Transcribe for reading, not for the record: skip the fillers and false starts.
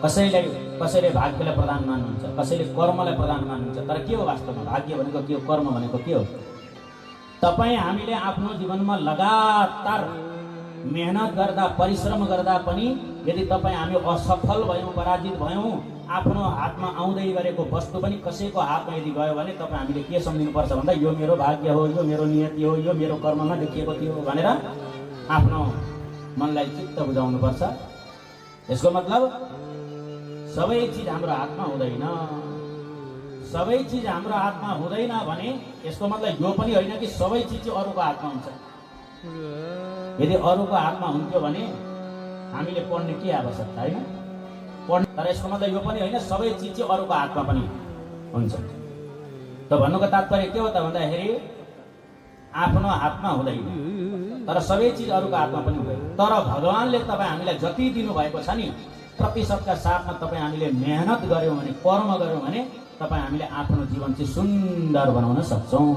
कसैले भाग्यलाई प्रधान मान्नुहुन्छ, कसैले कर्मलाई प्रधान मान्नुहुन्छ। तर के हो वास्तवमा भाग्य भनेको के हो, कर्म भनेको के हो? तपाईँ हामीले आफ्नो जीवनमा लगातार मेहनत गर्दा, परिश्रम गर्दा पनि यदि तपाईँ हामी असफल भयौँ, पराजित भयौँ, आफ्नो हातमा आउँदै गरेको वस्तु पनि कसैको हातमा यदि गयो भने तपाईँ हामीले के सम्झिनुपर्छ भन्दा यो मेरो भाग्य हो, यो मेरो नियति हो, यो मेरो कर्ममा लेखिएको थियो भनेर आफ्नो मनलाई चित्त बुझाउनुपर्छ। यसको मतलब सबै चिज हाम्रो हातमा हुँदैन। सबै चिज हाम्रो हातमा हुँदैन भने यसको मतलब यो पनि होइन कि सबै चिज चाहिँ अरूको हातमा हुन्छ। यदि अरूको हातमा हुन्थ्यो भने हामीले पढ्ने के आवश्यकता, होइन? पढ्ने। तर यसको मतलब यो पनि होइन सबै चिज चाहिँ अरूको हातमा पनि हुन्छ। त भन्नुको तात्पर्य के हो त भन्दाखेरि आफ्नो हातमा हुँदैन, तर सबै चिज अरूको हातमा पनि हुँदैन। तर भगवानले तपाईँ हामीलाई जति दिनुभएको छ नि, प्रतिशतका साथमा तपाईँ हामीले मेहनत गऱ्यौँ भने, कर्म गऱ्यौँ भने तपाईँ हामीले आफ्नो जीवन चाहिँ सुन्दर बनाउन सक्छौँ।